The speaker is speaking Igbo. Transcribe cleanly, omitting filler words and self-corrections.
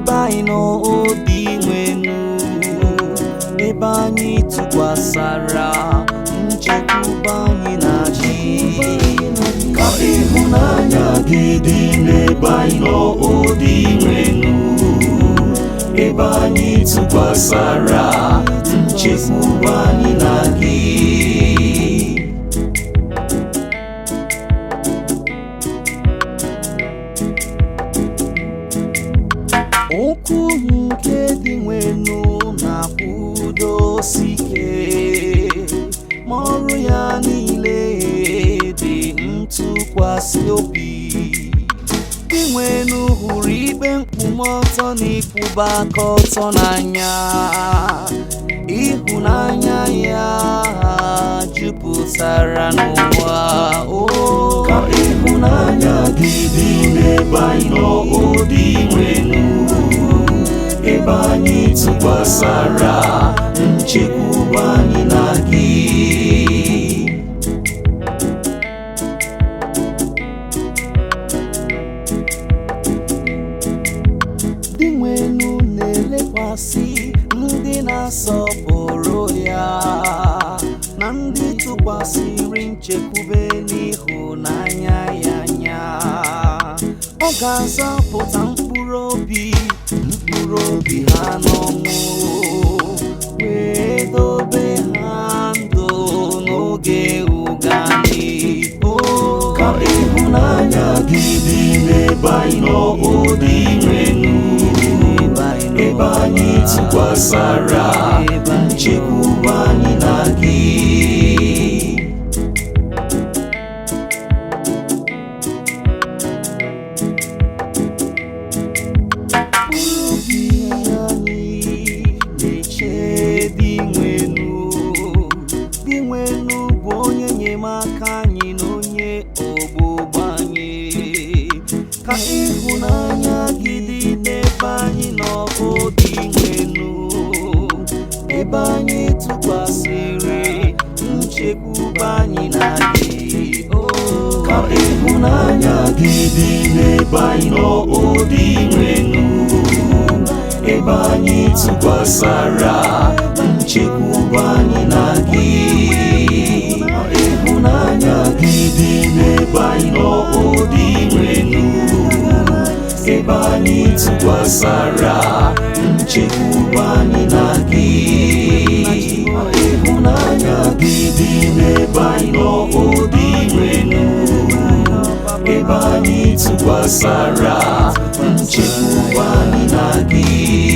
n'ebe anyị nọ obi nwenu, ebe anyị tụkwasara nchekwube anyị na gị. Ka ịhụnanya gị dị n'ebe anyị nọ obi nwenu, ebe anyị tụkwasara nchekwube anyị na gị. Okwu nke dị nwenu na-akwụdosi ike, ma ọrụ ya niile dị ntụkwasị obi. Dị nwenu hụrụ ikpe nkwụmọtọ na ịkwụba aka ọtọ n'anya. Ịhụnanya ya jupụtara n'ụwa o. Ka ịhụnanya gị dị n'ebe anyị nọ obi nwenu, ebe anyị tụkwasara nchekwube anyị na gị. Dị nwenu na-elekwasị ndị na-asọpụrụ ya na ndị tụkwasịrị nchekwube n'ịhụnanya ya anya. Ọ ga-azọpụta mkpụrụ obi ha n'ọnwụ, wee dobe ha ndụ n'oge ụgani. O Ka ịhụnanya gị dị n'ebe anyị nọ obi nwenu, ebe anyị tụkwasara nchekwube anyị na gị. Obi anyị na-eche dị nwenu, dị nwenu bụ onye enyemaka anyị na onye ogbugbo anyị. Ka ịhụnanya gị dị n'ebe anyị nọ dị nwenu, ebe anyị tụkwasịrị nchekwube anyị na gị o. Ka ịhụnanya gị dị n'ebe anyị nọ obi nwenu, ebe anyị tụkwasara nchekwube anyị na gị. Ịhụnanya gị dị n'ebe anyị nọ obi nwenu, ebe anyị tụkwasara nchekwube anyị na gị. Ịhụnanya gị dị n'ebe anyị nọ obi nwenu, ebe anyị tụkwasara nchekwube anyị na gị.